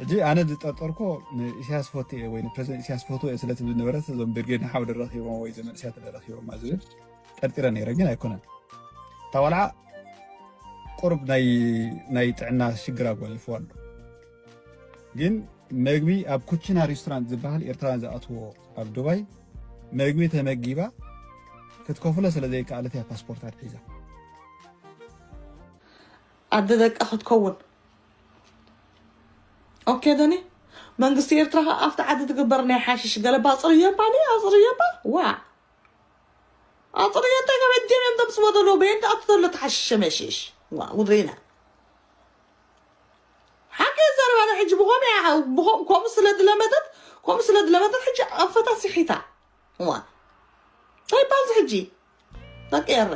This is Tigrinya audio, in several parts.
ሕጂ ኣነ ዝጠርጠርኮ ንኢሳያስ ፈትየ ወይ ንፕረዚደንት ኢሳያስ ፈትወ ስለ ትብል ነበረት እዞም ብርጌድ ንሓው ደረኺቦም ወይ ዘመንእስያት ደረኺቦም ዝብል ጠርጢረ ነይረ፣ ግን ኣይኮነን። እታ ቆልዓ ቁሩብ ናይ ናይ ጥዕና ሽግር ኣጓኒፍዋ ኣሎ። ግን መግቢ ኣብ ኩችና ሬስቶራንት ዝበሃል ኤርትራውያን ዝኣትዎ ኣብ ዱባይ መግቢ ተመጊባ ክትከፍሎ ስለ ዘይከኣለት እያ ፓስፖርት ኣትሒዛ። ኣደ ደቃ ክትከውን ኦኬ ደኒ መንግስቲ ኤርትራ ከኣ ኣብቲ ዓዲ ትግበር ናይ ሓሽሽ ገለባ ኣጽርየባ ድዩ ኣጽርየባ ዋ ኣጽርየታ ከመጀም እዮም ተምጽዎ ዘለዉ በየን ትኣቱ ዘሎ ተሓሽሽ ሸመሽሽ ዋ ውድሪና ሓቂ ዘረባና ሕጂ ብኾም ከምኡ ስለ ድለመተት ከምኡ ስለ ድለመተት ሕጂ ኣፈታ ስሒታ ዋ እንታይ ይባል ሕጂ ደቂ ኤረ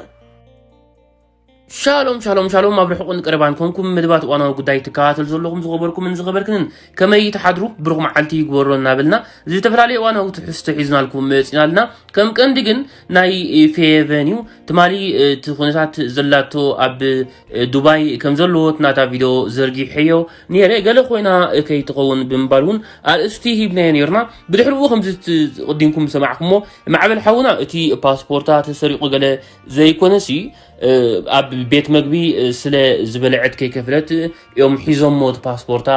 ሻሎም ሻሎም ሻሎም ኣብ ርሑቕን ቀረባን ኮንኩም መደባት እዋናዊ ጉዳይ ትከታተሉ ዘለኹም ዝኸበርኩምን ዝኸበርክንን ከመይ ትሓድሩ ብሩኽ መዓልቲ ይግበሮ እናበልና ዝተፈላለዩ እዋናዊ ትሕዝቶ ሒዝናልኩም መፂና ኣለና ከም ቀንዲ ግን ናይ ፌቨን እዩ ትማሊ እቲ ኩነታት ዘላቶ ኣብ ዱባይ ከም ዘለዎ ናታ ቪድዮ ዘርጊሐዮ ነይረ ገለ ኮይና ከይትኸውን ብምባል እውን ኣርእስቲ ሂብናዮ ነርና ብድሕሪኡ ከምዚ ቅዲምኩም ዝሰማዕኩሞ ማዕበል ሓውና እቲ ፓስፖርታ ተሰሪቑ ገለ ዘይኮነሲ ኣብ ቤት መግቢ ስለ ዝበለዐት ከይከፍለት እዮም ሒዞሞ እቲ ፓስፖርታ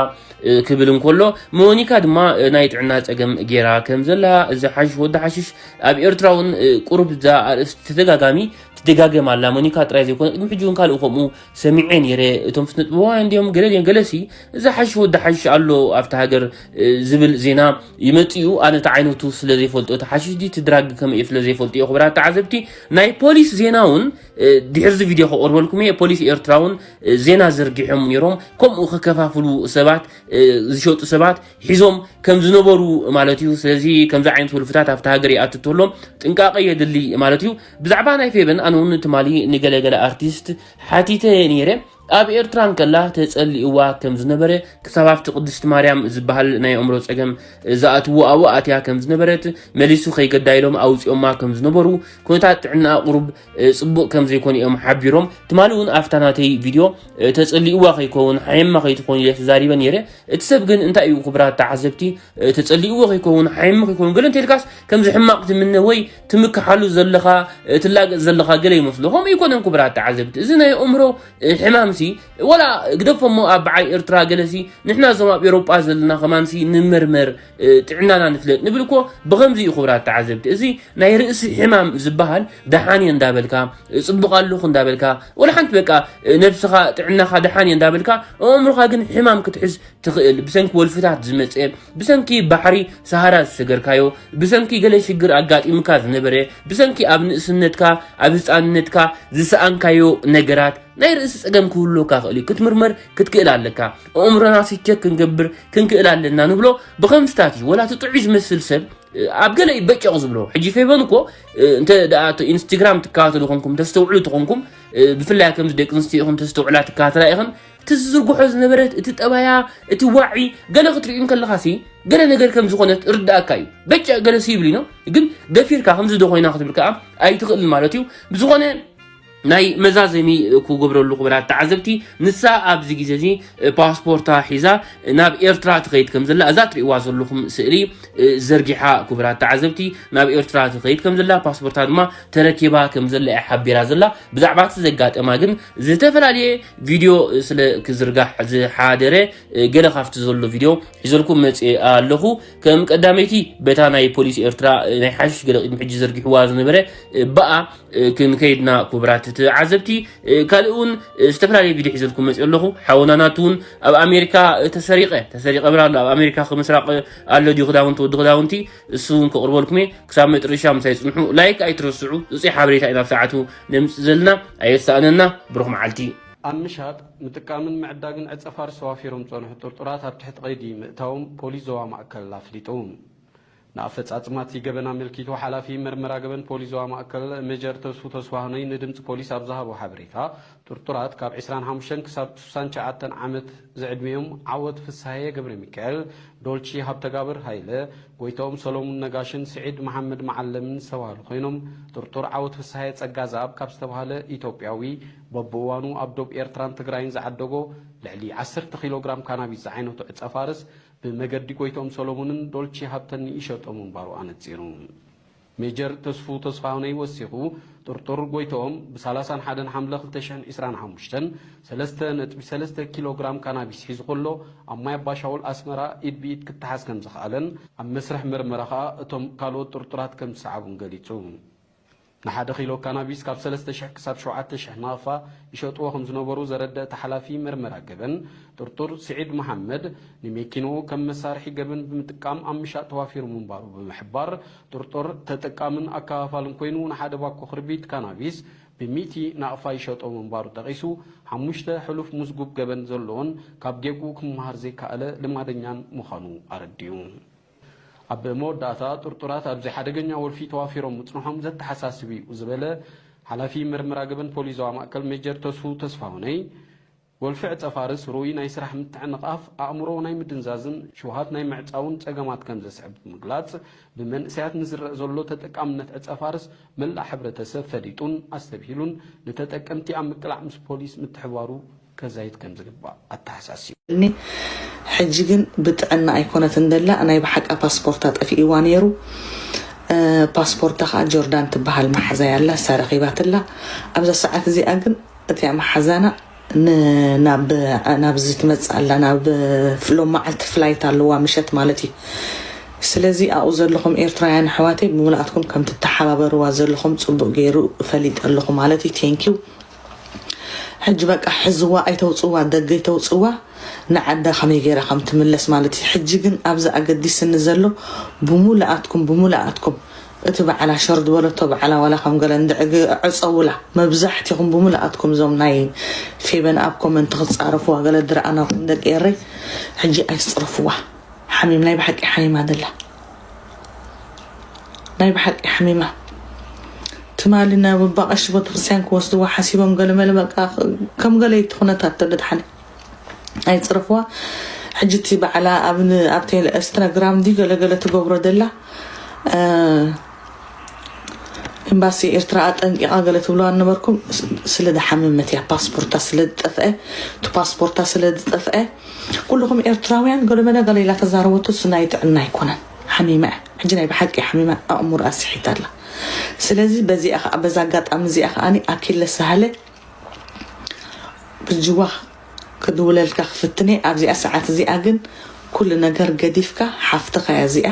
ክብል እንከሎ ሞኒካ ድማ ናይ ጥዕና ፀገም ገይራ ከም ዘላ እዚ ሓሽሽ ወዲ ሓሽሽ ኣብ ኤርትራ እውን ቁሩብ እዛ ኣርእስቲ ተደጋጋሚ ትደጋገም ኣላ ሞኒካ ጥራይ ዘይኮነ ቅድሚ ሕጂ እውን ካልእ ከምኡ ሰሚዐ ነይረ እቶም ስነጥበባውያን እንዲዮም ገለ ድዮም ገለሲ እዚ ሓሽሽ ወዲ ሓሽሽ ኣሎ ኣብቲ ሃገር ዝብል ዜና ይመፅኡ ኣነ እቲ ዓይነቱ ስለ ዘይፈልጦ እቲ ሓሽሽ ድዩ እቲ ድራግ ከመይ እዩ ስለ ዘይፈልጦ እየ ክቡራት ተዓዘብቲ ናይ ፖሊስ ዜና እውን ድሕርዚ ቪድዮ ከቕርበልኩም እየ ፖሊስ ኤርትራ እውን ዜና ዘርጊሖም ነይሮም ከምኡ ከከፋፍሉ ሰባት ዝሸጡ ሰባት ሒዞም ከም ዝነበሩ ማለት እዩ ስለዚ ከምዚ ዓይነት ወልፍታት ኣብቲ ሃገር ይኣቱ ተሎ ጥንቃቐ የድሊ ማለት እዩ ብዛዕባ ናይ ፌበን ኣነ እውን ትማሊ ንገለገለ ኣርቲስት ሓቲተ ነይረ ኣብ ኤርትራ እንከላ ተጸሊእዋ ከም ዝነበረ ክሳብ ኣብቲ ቅድስቲ ማርያም ዝበሃል ናይ ኣእምሮ ጸገም ዝኣትዎ ኣብኡ ኣትያ ከም ዝነበረት መሊሱ ከይገዳ ኢሎም ኣውጺኦማ ከም ዝነበሩ ኩነታት ጥዕናኣ ቁሩብ ጽቡቕ ከም ዘይኮነ እዮም ሓቢሮም ትማሊ እውን ኣብታ ናተይ ቪድዮ ተጸሊእዋ ከይከውን ሓየማ ከይትኾን ኢለ ተዛሪበ ነይረ እቲ ሰብ ግን እንታይ እዩ ክቡራት ተዓዘብቲ ተጸሊእዎ ከይከውን ሓየሚ ከይከውን ገለ እንተልካስ ከምዚ ሕማቕ ትምነ ወይ ትምክሓሉ ዘለኻ ትላገጽ ዘለኻ ገለ ይመስሎ ከምኡ ይኮነን ክቡራት ተዓዘብቲ እዚ ናይ ኣእምሮ ሕማምሲ ወላ ግደፎሞ ኣብ በዓል ኤርትራ ገለሲ ንሕና እዞም ኣብ ኤሮጳ ዘለና ከማንሲ ንመርመር ጥዕናና ንፍለጥ ንብል እኮ ብኸምዚ እዩ ክቡራት ተዓዘብቲ እዚ ናይ ርእሲ ሕማም ዝበሃል ደሓን እየ እንዳበልካ ጽቡቕ ኣለኹ እንዳበልካ ወላ ሓንቲ በቃ ነብስኻ ጥዕናኻ ደሓን እየ እንዳበልካ ኣእምሮኻ ግን ሕማም ክትሕዝ ትኽእል ብሰንኪ ወልፍታት ዝመፀ ብሰንኪ ባሕሪ ሰሃራ ዝሰገርካዮ ብሰንኪ ገለ ሽግር ኣጋጢምካ ዝነበረ ብሰንኪ ኣብ ንእስነትካ ኣብ ህፃንነትካ ዝሰኣንካዮ ነገራት ናይ ርእሲ ፀገም ክህልወካ ክእል እዩ ክትምርመር ክትክእል ኣለካ ኣእምሮና ሲቸክ ክንገብር ክንክእል ኣለና ንብሎ ብኸምስታት እዩ ወላ እቲ ጥዑይ ዝመስል ሰብ ኣብ ገለ ይበጨቕ ዝብሎ ሕጂ ፌቨን እኮ እንተ ኢንስታግራም ትከታተሉ ኾንኩም ተስተውዕሉ ትኾንኩም ብፍላይ ከምዚ ደቂ ኣንስትዮ ኢኹም ተስተውዕላ ትከታተላ ኢኽን እቲ ዝዝርግሖ ዝነበረት እቲ ጠባያ እቲ ዋዒ ገለ ክትሪኡ እንከለኻሲ ገለ ነገር ከም ዝኾነት ርዳእካ እዩ በጨ ገለ ይብል ኢኖ ግን ደፊርካ ከምዚ ዶ ኮይና ክትብል ከዓ ኣይትኽእልን ማለት እዩ ብዝኾነ ናይ መዛዘሚ ክገብረሉ ክቡራት ተዓዘብቲ ንሳ ኣብዚ ግዜ እዚ ፓስፖርታ ሒዛ ናብ ኤርትራ ትኸይድ ከም ዘላ እዛ ትሪእዋ ዘለኹም ስእሊ ዘርጊሓ ክቡራት ተዓዘብቲ ናብ ኤርትራ ትኸይድ ከም ዘላ ፓስፖርታ ድማ ተረኪባ ከም ዘላ እያ ሓቢራ ዘላ ብዛዕባ እቲ ዘጋጠማ ግን ዝተፈላለየ ቪድዮ ስለ ክዝርጋሕ ዝሓደረ ገለ ካብቲ ዘሎ ቪድዮ ሒዘልኩም መፅእ ኣለኹ ከም ቀዳመይቲ በታ ናይ ፖሊስ ኤርትራ ናይ ሓሽሽ ገለ ቅድሚ ሕጂ ዘርጊሕዋ ዝነበረ ብኣ ክንከይድና ክቡራት ተዓዘብቲ ካልእ እውን ዝተፈላለየ ቪድዮ ሒዘልኩም መፅእ ኣለኹ ሓወና ናቱ እውን ኣብ ኣሜሪካ ተሰሪቀ ተሰሪቀ ብላ ኣሎ ኣብ ኣሜሪካ ክምስራቅ ኣሎ ድዩ ክዳውንቲ ወዲ ክዳውንቲ እሱ እውን ከቕርበልኩም እየ ክሳብ መጥረሻ ምሳይ ፅንሑ ላይክ ኣይትረስዑ እዚ ሓበሬታ ኢና ኣብ ሰዓቱ ነምፅእ ዘለና ኣየሳእነና ብሩኽ መዓልቲ ኣብ ምሻጥ፣ ምጥቃምን ምዕዳግን ዕጸ ፋርስ ተዋፊሮም ዝጸንሑ ጥርጡራት ኣብ ትሕቲ ቀይዲ ምእታዎም ፖሊስ ዞባ ማእከል ኣፍሊጡ። ንኣፈጻጽማ እቲ ገበን ኣመልኪቱ ሓላፊ መርመራ ገበን ፖሊስ ዞባ ማእከል ሜጀር ተስፉ ተስፋሁነይ ንድምጺ ፖሊስ ኣብ ዝሃቦ ሓበሬታ፣ ጥርጡራት ካብ ዕስራን ሓሙሽተን ክሳብ ስሳን ትሽዓተን ዓመት ዝዕድሚኦም ዓወት ፍስሃየ ገብረ ሚካኤል፣ ዶልቺ ሃብተጋብር ሃይለ፣ ጎይታኦም ሰሎሙን ነጋሽን ስዒድ መሓመድ መዓለምን ዝተባህሉ ኮይኖም፣ ጥርጡር ዓወት ፍስሃየ ጸጋ ዘኣብ ካብ ዝተባህለ ኢትዮጵያዊ በብእዋኑ ኣብ ዶብ ኤርትራን ትግራይን ዝዓደጎ ልዕሊ ዓሰርተ ኪሎ ግራም ካናቢስ ዝዓይነቱ ዕጸ ፋርስ ብመገዲ ጎይታኦም ሰሎሙንን ዶልቺ ሃብተን ይሸጦ ምንባሩ ኣነጺሩ። ሜጀር ተስፉ ተስፋሁነይ ወሲኹ፣ ጥርጡር ጎይትኦም ብ ሰላሳን ሓደን ሓምለ ክልተ ሽሕን ዕስራን ሓሙሽተን ሰለስተ ነጥቢ ሰለስተ ኪሎ ግራም ካናቢስ ሒዙ ከሎ፣ ኣብ ማይ ኣባሻውል ኣስመራ ኢድ ብኢድ ክተሓዝ ከም ዝኸኣለን ኣብ መስርሕ ምርመራ ከኣ እቶም ካልኦት ጥርጡራት ከም ዝሰዓቡን ገሊጹ። ንሓደ ኪሎ ካናቢስ ካብ ሰለስተ ሽሕ ክሳብ ሸውዓተ ሽሕ ናቕፋ ይሸጥዎ ከም ዝነበሩ ዘረደ እቲ ሓላፊ ምርመራ ገበን፣ ጥርጡር ስዒድ መሓመድ፣ ንሜኪንኡ ከም መሳርሒ ገበን ብምጥቃም ኣብ ምሻጥ ተዋፊሩ ምንባሩ ብምሕባር፣ ጥርጡር ተጠቃምን ኣከፋፋልን ኮይኑ፣ ንሓደ ባኮ ክርቢት ካናቢስ ብሚእቲ ናቕፋ ይሸጦ ምንባሩ ጠቒሱ፣ ሓሙሽተ ሕሉፍ ምዝጉብ ገበን ዘለዎን ካብ ጌግኡ ክመሃር ዘይከኣለ ልማደኛን ምዃኑ ኣረዲኡ። ኣብ መወዳእታ፣ ጥርጡራት ኣብዚ ሓደገኛ ወልፊ ተዋፊሮም ምጽንሖም ዘተሓሳስብ እዩ ዝበለ ሓላፊ ምርመራ ገበን ፖሊስ ዞባ ማእከል ሜጀር ተስፉ ተስፋሁነይ፣ ወልፊ ዕጸ ፋርስ ርኡይ ናይ ስራሕ ምትዕንቓፍ፣ ኣእምሮ ናይ ምድንዛዝን ሽውሃት ናይ ምዕጻውን ጸገማት ከም ዘስዕብ ብምግላጽ፣ ብመንእሰያት ንዝረአ ዘሎ ተጠቃምነት ዕጸ ፋርስ መላእ ሕብረተሰብ ፈሊጡን ኣስተብሂሉን ንተጠቀምቲ ኣብ ምቅላዕ ምስ ፖሊስ ምትሕባሩ ከዛይድ ከም ዝግባእ ኣተሓሳሲቡ። ሕጂ ግን ብጥዕና ኣይኮነትን ደላ ናይ ብሓቃ ፓስፖርታ ጠፊእዋ ነይሩ። ፓስፖርታ ከዓ ጆርዳን ትበሃል መሓዛይ ኣላ፣ እሳ ረኺባትላ። ኣብዛ ሰዓት እዚኣ ግን እቲኣ መሓዛና ናብዚ ትመፅእ ኣላ፣ ናብ ፍሎም መዓልቲ ፍላይት ኣለዋ ምሸት ማለት እዩ። ስለዚ ኣብኡ ዘለኹም ኤርትራውያን ኣሕዋተይ ብምልኣትኩም ከም ትተሓባበርዋ ዘለኹም ፅቡቅ ገይሩ ፈሊጠ ኣለኹ ማለት እዩ። ቴንኪው። ሕጂ በቃ ሕዝዋ ኣይተውፅዋ፣ ደገ ኣይተውፅዋ፣ ንዓዳ ከመይ ገይራ ከም ትምለስ ማለት እዩ። ሕጂ ግን ኣብዚ ኣገዲስኒ ዘሎ ብሙሉኣትኩም፣ ብሙሉኣትኩም እቲ በዓላ ሸር ዝበለቶ በዓላ ዋላ ከም ገለ እንድዕግ ዕፀውላ። መብዛሕትኹም ብሙሉኣትኩም እዞም ናይ ፌበን ኣብ ኮመንት ክትፃረፍዋ ገለ ድረኣናኩም ደቂ ኤረይ ሕጂ ኣይትፅረፍዋ። ሓሚም ናይ ብሓቂ ሓሚማ ደላ ናይ ብሓቂ ሓሚማ ትማሊ ናብ ኣባ ቀሺ ቤተክርስትያን ክወስድዋ ሓሲቦም ገለመለ በቃ ከም ገለ እቲ ኩነታት ተደድሓኒ ኣይፅረፍዋ። ሕጂ እቲ በዓላ ኣብ ኣብ ቴሌ ኢንስታግራም ድዩ ገለገለ ትገብሮ ደላ ኤምባሲ ኤርትራ ኣጠንቂቓ ገለ ትብለዋ ነበርኩም። ስለ ዝሓመመት እያ ፓስፖርታ ስለ ዝጠፍአ እቲ ፓስፖርታ ስለ ዝጠፍአ ኩልኹም ኤርትራውያን ገለ መለ ገለ ኢላ ተዛረበቱ እሱ ናይ ጥዕና ኣይኮነን። ሓሚማ እያ ሕጂ ናይ ብሓቂ ሓሚማ ኣእምሮኣ ስሒታ ኣላ። ስለዚ በዚኣ ከዓ በዛ ኣጋጣሚ እዚኣ ከዓ ኣኪለ ሳህለ ብጅዋ ክድውለልካ ክፍትነ ኣብዚኣ ሰዓት እዚኣ ግን ኩሉ ነገር ገዲፍካ ሓፍትኻ እያ እዚኣ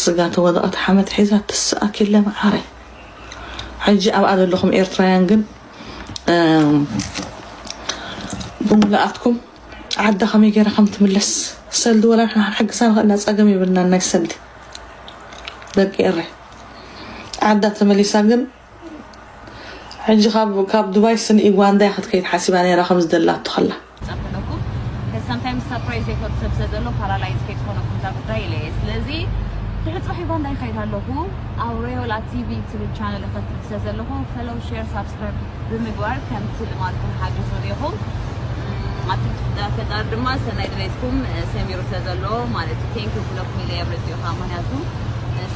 ስጋ ተወደቐት ሓመድ ሒዛ ትስኣኪለ መዓረይ። ሕጂ ኣብኣ ዘለኹም ኤርትራውያን ግን ብምልኣትኩም ዓዳ ከመይ ገይራ ከም ትምለስ ሰልዲ ወላ ንሕና ክንሕግዛ ንኽእልና ፀገም የብልና ናይ ሰልዲ ደቂ ኤረ ዓዳ ተመሊሳ ግን ሕጂ ካብ ዱባይ ስኒ ዩጋንዳ ክትከይድ ሓሲባ ነይራ ከም ዝደላቶ ከላ ጸበለኩም sometimes surprise ዘይፈቱ ሰብ ስለ ዘሎ ፓራላይዝ ከይትኾነኩም እዛ ጉዳይ ኢለ እየ ስለዚ ትሕት ጽባሕ ዩጋንዳ ይኸይድ ኣለኹ ኣብ ሬዮላ ቲቪ ትብል ቻነል እኸፍት ስለ ዘለኹ ፈሎው ሼር ሳብስክራይብ ብምግባር ከምቲ ልማድኩም ሓግዙን ኢኹም ኣብቲ ፈጣሪ ድማ ሰናይ ድሌትኩም ሰሚሩ ስለ ዘሎ ማለት እዩ ቴንኪ ክብለኩም ኢለ እየ ኣብ ርእሲኡ ከዓ ምክንያቱ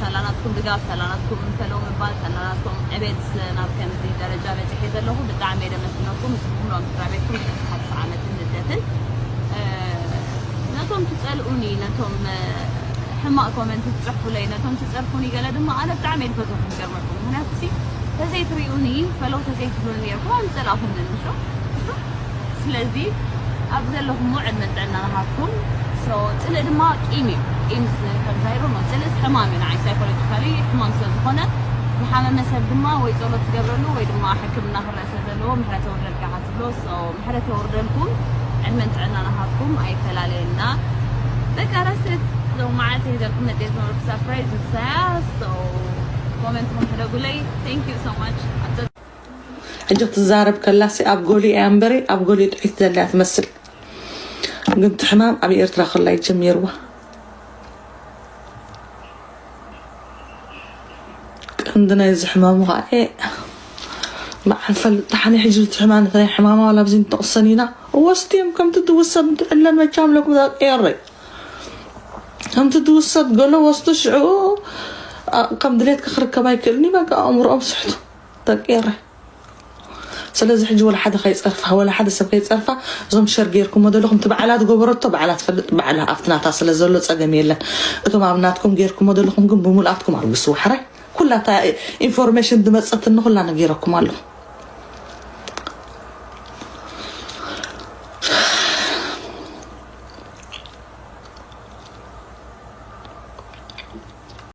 ሳላናትኩም ድጋፍ ሳላናትኩም ፈሎው ምባል ሳላናትኩም ዕቤት ናብ ከምዚ ደረጃ በፂሐ ዘለኹ ብጣዕሚ እየ ደመስግነኩም ምስ ኩሎም ስድራ ቤትኩም ብተስሓት ዓመትን ልደትን ነቶም ትፀልኡኒ ነቶም ሕማቅ ኮመንት ትፅሕፉለይ ነቶም ትፀርፉኒ ገለ ድማ ኣነ ብጣዕሚ እየ ዝፈትወኩም ይገርመኩም ምክንያቱ ሲ ተዘይትሪኡኒ ፈለው ተዘይትብሉኒ ነርኩም ኣይምፀላእኩምን ምሾ ስለዚ ኣብ ዘለኹሞ ዕድመን ጥዕና ንሃብኩም so ፅልእ ድማ ቂም እዩ ቂም ከምዛይሩ ነው ፅልእስ ሕማም እዩ ንዓይ ሳይኮሎጂካሊ ሕማም ስለ ዝኾነ ዝሓመመ ሰብ ድማ ወይ ፀሎት ትገብረሉ ወይ ድማ ሕክምና ክረአ ስለ ዘለዎ ምሕረት የውርደልካ ኢኻ ትብሎ so ምሕረት የውርደልኩም ዕድመን ጥዕና ንሃብኩም ኣይፈላለየና በቃ that's it ሎማዓልቲ ሒዘልኩም መፅየ ዝነበርኩ surprise ንሳያ so ኮመንትኩም ሕደጉለይ thank you so much ሕጂ ክትዛረብ ከላሲ ኣብ ጎሊ እያ እምበሪ ኣብ ጎሊ ጥዒት ዘላ ትመስል ግን እቲ ሕማም ኣብ ኤርትራ ከላ ይጀሚርዋ ቀንዲ ናይዚ ሕማሙ ከዓ በዓል ፈልጥ ሓኒ ሕጂ እቲ ሕማም ናይ ሕማማ ዋላ ኣብዚ ንጠቕሰን ኢና። ወስቲ እዮም ከምቲ ትውሰድ ትዕለን መቻም ለኩም ዛቀየረይ ከምቲ ትውሰድ ገሎ ወስዱ ሽዑ ከም ድሌት ክኽርከብ ኣይክእልኒ። በቃ ኣእምሮኦም ስሕቱ ተቀየረ። ስለዚ ሕጂ ወላ ሓደ ከይፀርፋ ወላ ሓደ ሰብ ከይፀርፋ እዞም ሸር ገይርኩሞ ዘለኹም እቲ በዓላት ገበረቶ በዓላት ፈልጥ በዓላ ኣብቲ ናታ ስለ ዘሎ ፀገም የለን። እቶም ኣብ ናትኩም ገይርኩሞ ዘለኹም ግን ብምልኣትኩም ኣርግሱ። ዋሕራይ ኩላታ ኢንፎርሜሽን ዝመፀትኒ ኩላ ነጊረኩም ኣለኹ።